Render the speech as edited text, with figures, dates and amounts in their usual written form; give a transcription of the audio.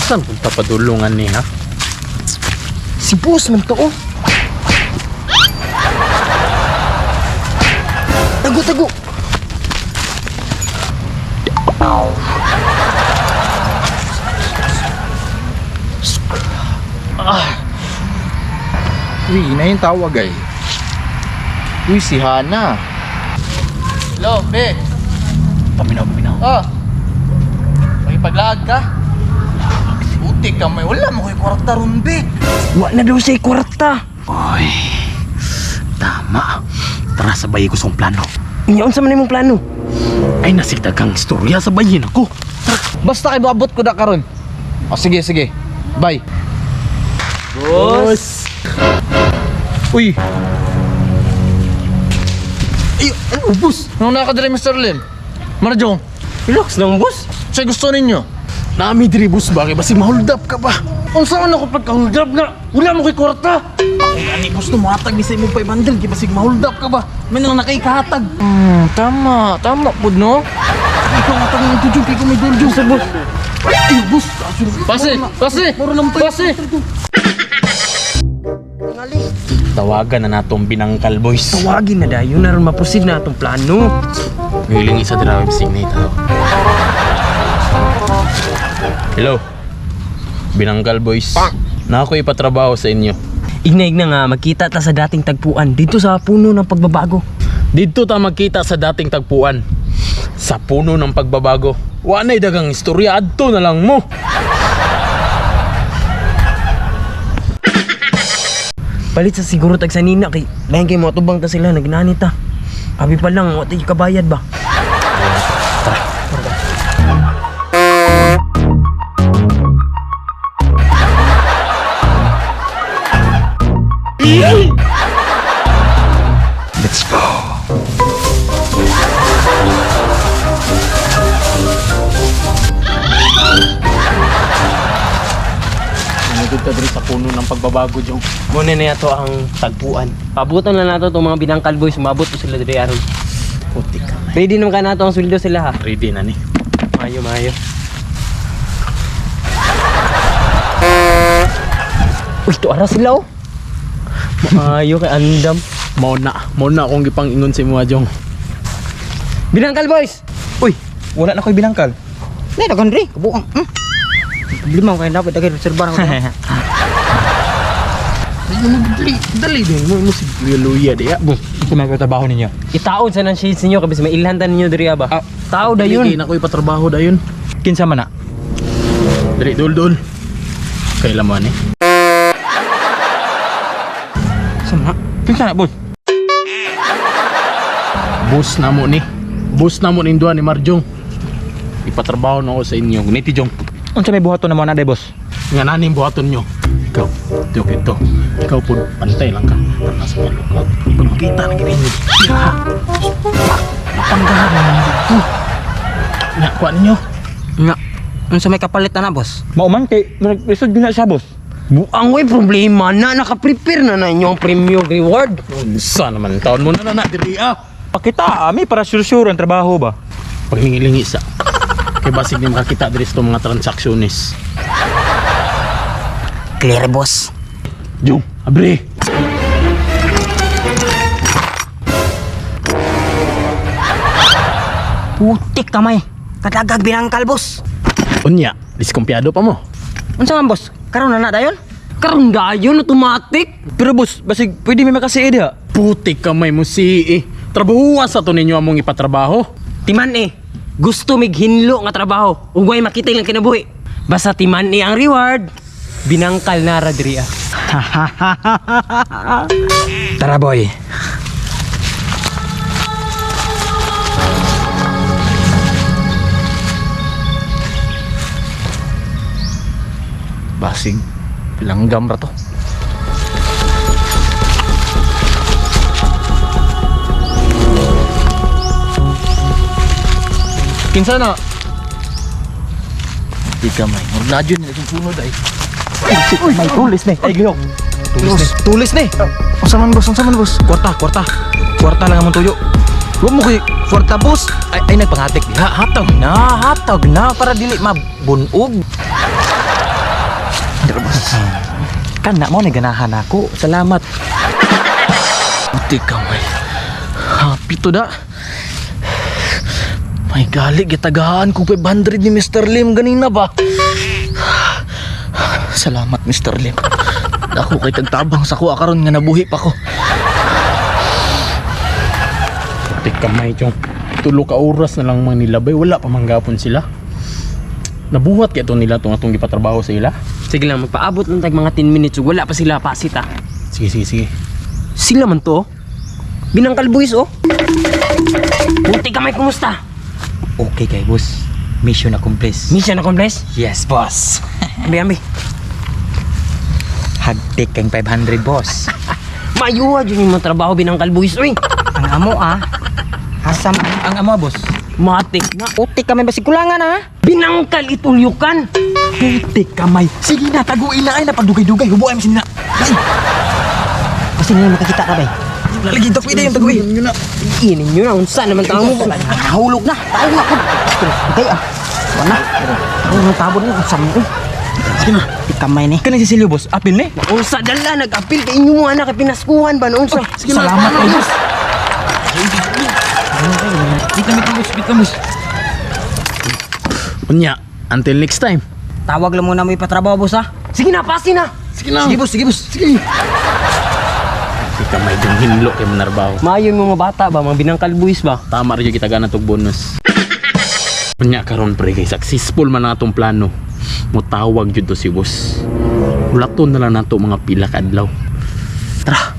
Saan punta padulungan ni ha? Si boss man to oh. Tago, tago. Uy, na yung tawag ay. Uy, si Hana. Hello, be. Paminaw, paminaw. Ah. Makipaglaag ka? Buti ka may wala mo ko'y kwarta ron, be. Wa na daw siya kwarta. Oy. Tama. Tara sa bayi ko sa plano. Inya unsa man imong plano? Ay nasigdagang istorya sa bayin ako. Basta kay maabot ko na karon. O sige, sige. Bye. Boss. Uy, Ay, ano boss? nung nakadiri Mr. Lim. Marjong, Relax lang, boss. siya gusto ninyo. Nami diri boss ba kay basig ma-hold up ka ba? Unsa man ako pagka-hold up nga? Wala mo ko'y kwarta. Ani boss no mohatag ni sa imong 500 kay basig ma-hold up ka ba? May nang nakaikahatag. Tama, tama pud no. Ikaw ang hatag ng tujuk kay ko may doljo sa boss. Ay boss, Pase, pase, pase. Tawagan na natong binangkal boys. Tawagin na dayon aron maproceed na atong plano. Hiling isa dira web signate tao. Hello. Binangkal boys. Na ako ipatrabaho sa inyo. Igna-igna nga magkita ta sa dating tagpuan dito sa puno ng pagbabago. Dito ta magkita sa dating tagpuan. Sa puno ng pagbabago. Wa na'y dagang istorya adto na lang mo. Palit sa siguro tag sanina kay lain kay mo tubang ta sila nagnani ta. Abi pa lang wa tay kabayad ba. Let's go. Nangugod ka diri sa puno ng pagbabago, Jong. Muna na yato ang tagpuan. Pabutan na nato itong mga binangkal boys, umabot po sila diri aron. Puti ka. Ready naman ka nato ang sweldo sila ha. Ready na ni. Mayo, mayo. Uy, tuara sila oh. Maayo kay andam. Mao na, mao na akong gipang ingon sa imo, Jong. Binangkal boys. Uy, wala na ko'y binangkal. Nay, dagan rin. Kabuang. Problema ko kayo dapat dagay reserva na ko. Dali, dali din mo mo si Luya diya. Boss, ito may trabaho ninyo. Itaon sa nang shades ninyo kabis may ilhan ta ninyo diri ba. Tao dayon. Dali kay na ko ipatrabaho dayon. Kinsa man na? Dali dul dul. Kay laman eh. Sama. Kinsa na, boss? Boss na mo ni. Boss na mo ning duha ni Marjong. Ipatrabaho na ako sa inyo. Niti Jong. Unsa may buhaton na mo na, day, boss? Nga naning buhaton nyo. Ikaw, tiyo ito. Ikaw po, pantay lang ka. Tara sa palukot. Pag makita na gini nyo. Ha! Napanggahan dito. Nakuha ninyo. Nga. Unsa may kapalit na na, boss? Mao man kay lisod gyud na siya, boss. Buang way problema na naka-prepare na na inyo ang premium reward. Unsa naman taon mo na na na diri ah. Pakita ami para sure-sure ang trabaho ba. Paglingi-lingi sa. Kay basig ni makakita diri sa itong mga transaksyonis. Clear, boss. Jong, abre. Putik kamay. Kadagag binangkal, boss. Unya, diskumpiyado pa mo. Unsa man, boss? Karon na na dayon? Karon dayon automatic. Pero boss, basig pwede may makasiid ha. Putik kamay mo si eh. Trabahuan sa to ninyo among ipatrabaho. Timan eh. Gusto mig hinlo nga trabaho. Ug way makita ilang kinabuhi. Basta timan eh ang reward. Binangkal na ra diri ah. Tara, boy. Basig, langgam ra to. Kinsa na? Di ka may. Murag na dyan, naging sunod ay. Uy, may tulis ni. Ay, gihok. Tulis ni. Tulis ni. Unsa man boss, unsa man boss? Kwarta, kwarta. Kwarta lang among tuyo. Wa mo kay kwarta, boss. Ay, ay nagpangatik. Ha, hatag na, hatag na para dili mabunog. boss. Kana mo ni ganahan ako. Salamat. Puti kamay. Happy to da. May gali, gitagaan ko 500 ni Mr. Lim ganina ba? Salamat, Mr. Lim. Dako kay tagtabang sa kuha karon nga nabuhi pa ko. Putik kamay, chong. Tulo ka oras na lang mang nilabay. Wala pa manggapon sila. Nabuhat kaya to nila itong atong gipatrabaho sa ila. Sige lang, magpaabot lang tag mga 10 minutes ug wala pa sila pasit ah. Sige, sige, sige. Sila man to oh. Binangkal boys oh. Puti kamay, kumusta? Okay kay boss. Mission accomplished. Mission accomplished? Yes, boss. Ambi, ambi. Hagtik kang 500, boss. Mayuha dyan yung mga trabaho binangkal boys uy. Ang amo ah. Hasam. Ang ama, boss. Matik na. Utik kami basig kulangan ah. Binangkal itulyukan. Putik kamay. Sige na, taguin na ay napagdugay-dugay. Hubuan mo sinina. Ay, Kasi nila makikita ka bay. lagi taguin na yung taguin. Inin nyo na, unsa naman tao mo. Nahulog na. Tayo na. Okay ah. Wala. Tayo na tabon ni usam ni. Sige na. Kamay ni. Kani si Silio, boss. Apil ni. Unsa dala, nag-apil kay inyo mga anak, pinaskuhan ba noon sa... Sige Salamat kay boss. Wait lang, wait lang, boss. Wait lang, boss. Unya, until next time. Tawag lang muna mo ipatrabaho boss ah. Sige na, pasi na. Sige na. Sige, boss. Sige, boss. Sige. Putik kamay, dong hinlo kay manarbaho. Maayo yung mga bata ba, mga binangkal boys ba? Tama rin yung kita tog bonus. Unya karon pre kay successful man ang atong plano. Mutawag jud to si boss. Ulaton na lang nato mga pila ka adlaw. Tara.